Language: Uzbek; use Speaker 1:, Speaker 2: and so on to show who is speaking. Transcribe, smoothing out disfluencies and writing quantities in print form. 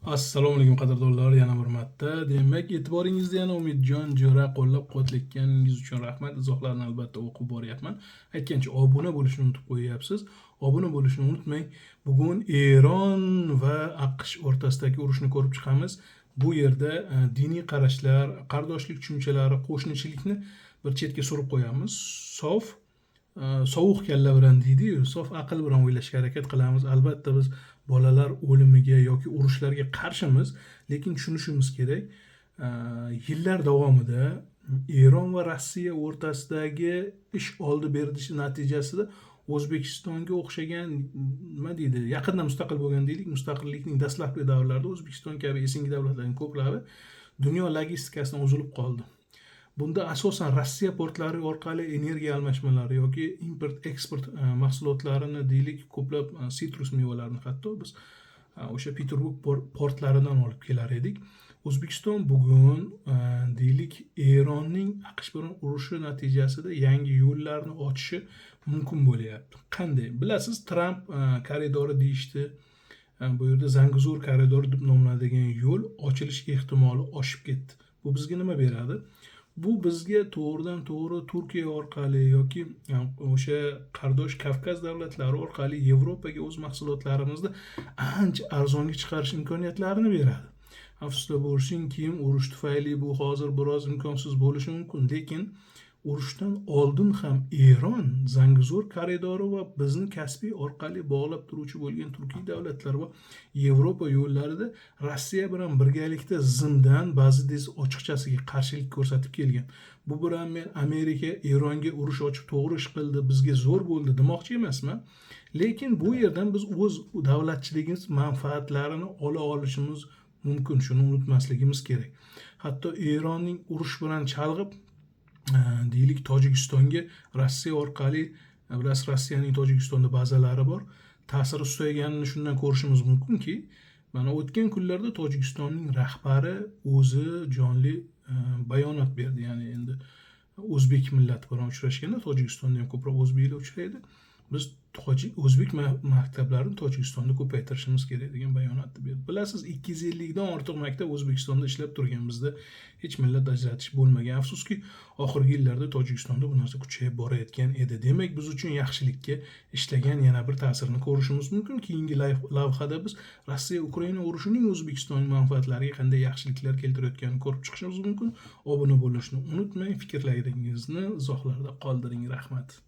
Speaker 1: Assalomu alaykum, qadrdonlar, yana bir marta. Demak, e'tiboringizda yana Umidjon jo'ra. Qo'llab-quvvatlayotganingiz uchun rahmat. Izohlarni albatta o'qib boryapman. Aytgancha, obuna bo'lishni unutib qo'yyapsiz. Obuna bo'lishni unutmang. Bugun Eron va AQSh o'rtasidagi urushni ko'rib chiqamiz. Bu yerda diniy qarashlar, qardoshlik tushunchalari, qo'shnichilikni bir chetga surib qo'yamiz. Sof sovuq kalla bilan deydi-yu, sof aql bilan o'ylashga harakat qilamiz. Albatta, biz bolalar o'limiga yoki urushlarga qarshimiz, lekin tushunishimiz kerak, yillar davomida Eron va Rossiya o'rtasidagi ish oldi berdishi natijasida O'zbekistonga o'xshagan, nima deydi, yaqinda mustaqil bo'lgan deylik, mustaqillikning dastlabki davrlarida O'zbekiston kabi SNG davlatlarining ko'plabi dunyo logistikasidan uzilib qoldi. Bunda asosan Rossiya portlari orqali energiya almashmalari yoki import eksport mahsulotlarini deylik, ko'plab sitrus mevalarini hatto biz o'sha Peterburg portlaridan olib kelar edik. O'zbekiston bugun, deylik, Eronning AQSh bilan urushi natijasida yangi yo'llarni ochishi mumkin bo'lyapti. Qanday? Bilasiz, Tramp koridori deyishdi. Bu yerda Zangizur koridori deb nomlanadigan yo'l ochilish ehtimoli oshib ketdi. Bu bizga nima beradi? Bu bizga to'g'ridan to'g'ri Turkiya orqali yoki o'sha qardosh Kavkaz davlatlari orqali Yevropaga o'z mahsulotlarimizni ancha arzonga chiqarish imkoniyatlarini beradi. Afsuslar bo'lsinki, urush tufayli bu hozir biroz imkonsiz bo'lishi mumkin, lekin urushdan oldin ham Eron Zangizur koridori va bizni Kaspiy orqali bog'lab turuvchi bo'lgan turkiy davlatlar va Yevropa yo'llarida Rossiya bilan birgalikda zimdan, ba'zida esa ochiqchasiga qarshilik ko'rsatib kelgan. Bu bilan men Amerika Eronga urush ochib to'g'ri ish qildi, bizga zo'r bo'ldi demoqchi emasman, lekin bu yerdan biz o'z davlatchiligimiz manfaatlarini ola olishimiz mumkin, shuni unutmasligimiz kerak. Hatto Eronning urush bilan chalg'ib, deylik, Tojikistonga Rossiya orqali, bilasiz, Rossiyaning Tojikistonda bazalari bor, ta'siri susayganini shundan ko'rishimiz mumkinki, mana o'tgan kunlarda Tojikistonning rahbari o'zi jonli bayonot berdi. Ya'ni endi o'zbek millati bilan uchrashganda, Tojikistonda ham ko'proq o'zbeklar uchraydi, biz tojik o'zbek maktablarini Tojikistonda ko'paytirishimiz kerak degan bayonotni berdi. Bilasiz, 250 dan ortiq maktab O'zbekistonda ishlab turgan, bizda hech millat ajratish bo'lmagan. Afsuski, oxirgi yillarda Tojikistonda bu narsa kuchayib borayotgan edi. Demak, biz uchun yaxshilikka ishlagan yana bir ta'sirini ko'rishimiz mumkin. Keyingi lavhada biz Rossiya Ukraina urushining O'zbekiston manfaatlariga qanday yaxshiliklar keltirayotganini ko'rib chiqishimiz mumkin. Obuna bo'lishni unutmang, fikrlaringizni izohlarda qoldiring. Rahmat.